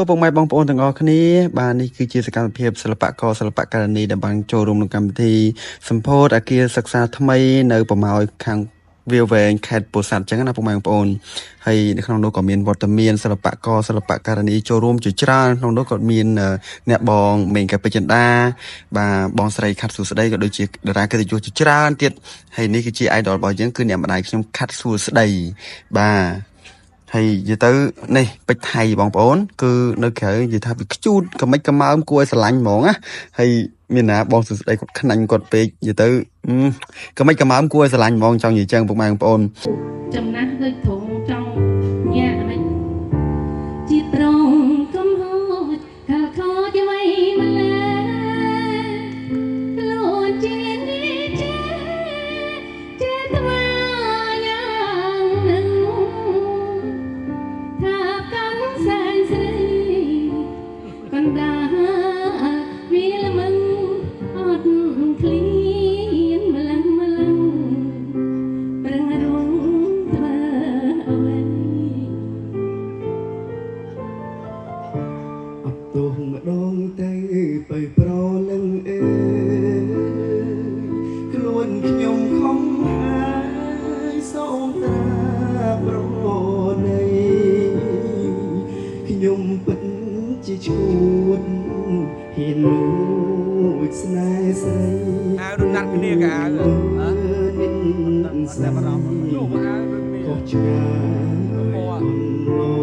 ពុកម៉ែបងប្អូនទាំងអស់គ្នាបាទនេះគឺជាសកម្មភាពសិល្បករសិល្បករនីដែលបានចូលរួមក្នុងកម្មវិធីសម្ពោធអាគារសិក្សាថ្មីនៅប្រមោយខាងវាលវែងខេត្តពោធិ៍សាត់អញ្ចឹងណាពុកម៉ែបងប្អូនហើយនៅក្នុងនោះក៏មានវត្តមានសិល្បករសិល្បករនីចូលរួមជាច្រើនក្នុងនោះក៏មានអ្នកបងមេងកែពេជ្រចិន្តាបាទបងស្រីខាត់សួស្តីក៏ដូចជាតារាកិត្តិយសជាច្រើនទៀតហើយនេះគឺជា idol របស់យើងគឺអ្នកម្ដាយខ្ញុំខាត់សួស្តីបាទហើយនិយាយទៅនេះពេជ្រថៃបងប្អូនគឺនៅក្រៅនិយាយថាវាខ្ជូតកមិចកមើមគួរឲ្យស្រឡាញ់ហ្មងណាហើយមានណាបងសួស្តីគាត់ខ្នាញ់គាត់ពេកនិយាយទៅកមិចកមើមគួរឲ្យស្រឡាញ់ហ្មងចង់និយាយចឹងពុកម៉ែបងប្អូន ចំណាស់ដូចត្រង់ចង់ញាក់មិនជាត្រង់កំហូចកាលខូចអ្វីម្ល៉េះខ្លួនជានេះជាជាថ្មយ៉ាងនឹងថាកាន់សែនស្រីកណ្ដាលវាល្មឹងអត់ឃ្លានម្លឹងម្លឹង ប្រឹងរួងធ្វើអ្វី អត់ទោសម្ដងទៅទៅប្រលឹងអើយខ្លួនខ្ញុំខំហើយសូមត្រាប្រណីខ្ញុំពិតជាឈួតហ៊ានលួចស្នេហ៍ស្រី អាវដូចណាត់គ្នាកៅអៅហ៎ និន្ តែបារម្ភនោះមកអាវដូចគ្នា ខុសឆ្ងាយគុណឡង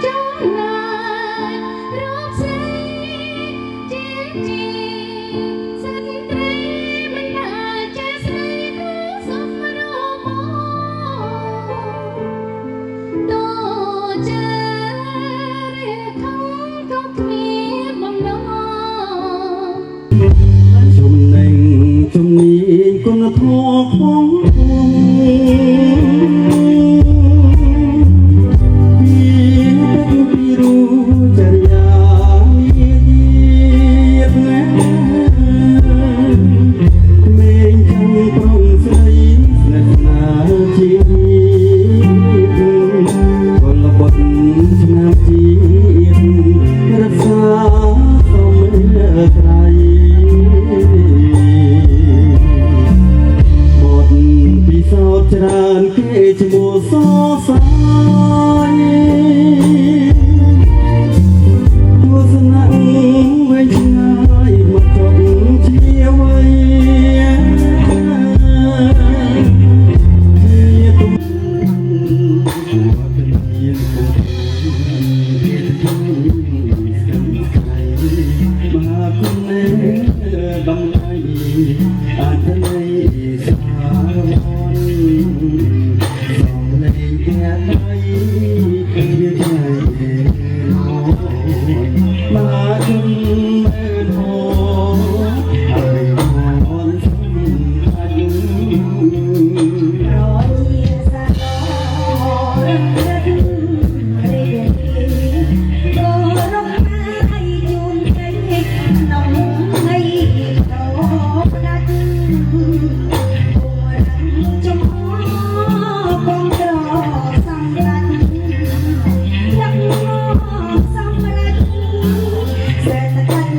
ចំណាយរកស្រីជាជាសិនត្រីមិនអាចជាស្រីគឺសុំរមតជារខំក៏គ្មានបំណង ចំណេញជំនាញគុណធម៌ของគង់ពីទឹកពីរូចរិយាមានណាក្មេងខាងប្រុងស្រីស្និទ្ធស្នាលជាវីកលបុត្រឆ្នាំជាតិរក្សាសមត្រៃ បទពិសោធន៍ច្រើនគេឈ្មោះសរសើរទស្សនៈវែងឆ្ងាយមកចប់ជាវ័យជាទុំវត្តមានពុទ្ធគេធំស្គមស្កៃមហាគុណដំណៃអត្ថន័យសារវ័នសំលេងតែដៃជាថ្ងៃមហាជនមើលហោហើយហនសំខាច់ ប្រជាសារឹករិទ្ធរីករាយគោរពណាយជូនទៅក្នុងថ្ងៃតផ្ដាច់ពួរចំហកងត្រសម្រាប់ដឹកមកសម្រាប់សេដ្ឋកិច្ច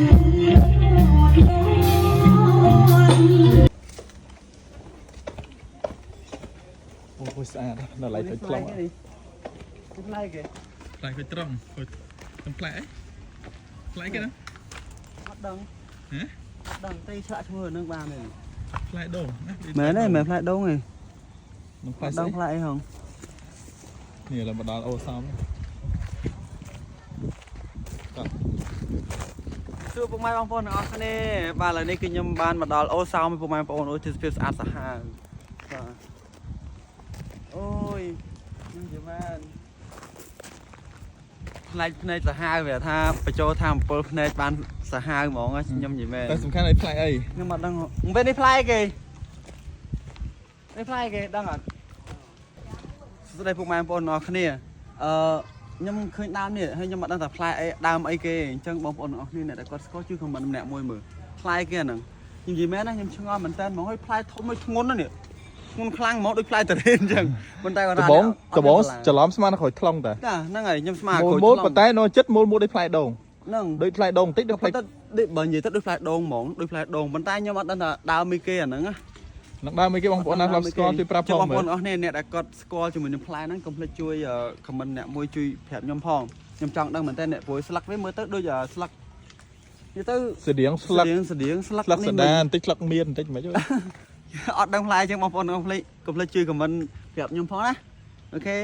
អូយស្អាតដល់ឡៃទៅខ្លង ផ្លែគេ ផ្លែទៅត្រង់ទៅតំផ្លែអីផ្លែគេណា អត់ដឹង ហ៎ អត់ដឹងទេឆ្លាក់ឈ្មោះនឹងបានទេ ផ្លែដូងណា មែនទេមែនផ្លែដូងទេ នឹងផ្លែ អត់ដឹងផ្លែអីហង នេះឡើយមកដល់អូសំ សួរពុកម៉ែបងប្អូនទាំងអស់គ្នាបាទឥឡូវនេះគឺខ្ញុំបានមកដល់អូសោមពុកម៉ែបងប្អូនអូទេសភាពស្អាតសាហាវបាទអូយខ្ញុំនិយាយមែនផ្នែកភ្នែកសាហាវវាថាបញ្ចូលថាអំពើភ្នែកបានសាហាវហ្មងខ្ញុំនិយាយមែន តែសំខាន់អីផ្លែអី ខ្ញុំអត់ដឹងវិញនេះផ្លែគេនេះផ្លែគេដឹងអត់សួស្តីពុកម៉ែបងប្អូនទាំងអស់គ្នាអឺខ្ញុំឃើញដើមនេះហើយខ្ញុំអត់ដឹងថាផ្លែអីដើមអីគេអញ្ចឹងបងប្អូនទាំងអស់គ្នាអ្នកដែលគាត់ស្គាល់ជួយ comment ម្នាក់មួយមើលផ្លែគេអាហ្នឹងខ្ញុំនិយាយមែនណាខ្ញុំឆ្ងល់មែនតើហ្មងហើយផ្លែធំហើយធ្ងន់ណាស់នេះ ធ្ងន់ខ្លាំងហ្មងដូចផ្លែតរ៉េនអញ្ចឹងប៉ុន្តែគាត់ ដបងដបងច្រឡំស្មានក្រូចថ្លុងតា តាហ្នឹងហើយខ្ញុំស្មាន មូល ក្រូចថ្លុង មូលប៉ុន្តែនៅចិត្តមូលមូលដូចផ្លែដូង ហ្នឹង ដូចផ្លែដូងបន្តិចដូចផ្លែ ប៉ុន្តែដូចបើនិយាយទៅដូចផ្លែដូងហ្មងដូចផ្លែដូងប៉ុន្តែខ្ញុំអត់ដឹងថាដើមមីគេអាហ្នឹងណា នឹងដើមអីគេបងប្អូនណាធ្លាប់ស្គាល់ជួយប្រាប់ផង បង មើល ប្អូនអស់គ្នាអ្នកដែលគាត់ស្គាល់ជាមួយនឹងផ្លែហ្នឹងកុំភ្លេចជួយ comment អ្នកមួយជួយប្រាប់ខ្ញុំផងខ្ញុំចង់ដឹងមែនតើអ្នកព្រោះស្លឹកវាមើលទៅដូចស្លឹកនិយាយទៅ ស្តៀងស្លឹក ស្តៀងស្តៀងស្លឹក ស្លឹកសដាបន្តិចស្លឹកមៀនបន្តិចមិនហិច អត់ដឹងផ្លែអញ្ចឹងបងប្អូនកុំភ្លេចកុំភ្លេចជួយ comment ប្រាប់ខ្ញុំផងណា OK។